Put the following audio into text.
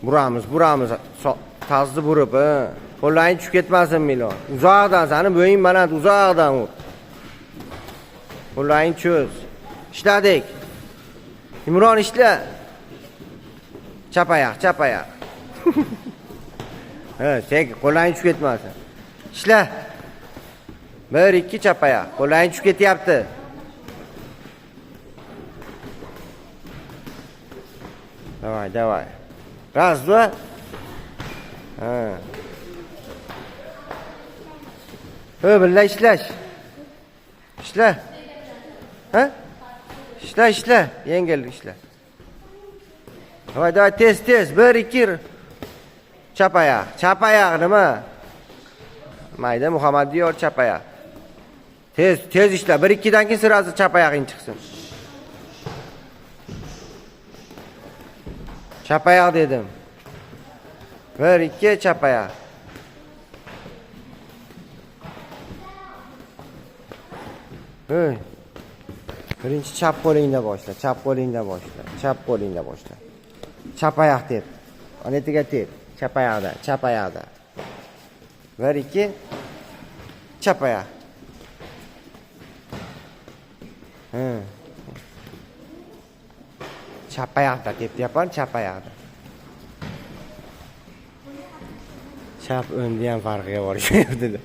Buramiz, buramiz. Tazni burib, ha. Qo'llaring tushib ketmasin, Milon. Uzoqdan, sani bo'ying baland, uzoqdan ur. Qo'llaring cho'z. Ishladik. Imron ishla. Chap oyoq, chap oyoq. Ha, sekin, qo'llaring tushib ketmasin. Ishla. 1 2 chap oyoq. Qo'llaring tushib ketyapti. Давай, давай. Раз, два. Ha. Ha, birga ishlash. Ishla. Ha? Ishla, ishla. Yengil ishla. Давай, давай, tez, tez. 1 2. Chap oyoq. Chap oyoq nima? Mayda Muhammadiyor chap oyoq. Tez, tez ishla. 1 2 dan keyin sirasi chap oyog'ing chiqsin. Chap oyoq dedim. 1 2 chap oyoq. Hey. Birinchi chap qo'lingda boshla, chap qo'lingda boshla, chap qo'lingda boshla. Chap oyoq tep. Onetiga tep. Chap oyoqda, chap oyoqda. 1 2 chap oyoq. Ha. Chap oyoqda tep deyapman, chap oyoqda. Chap o'ndi ham farqiga borishyapti.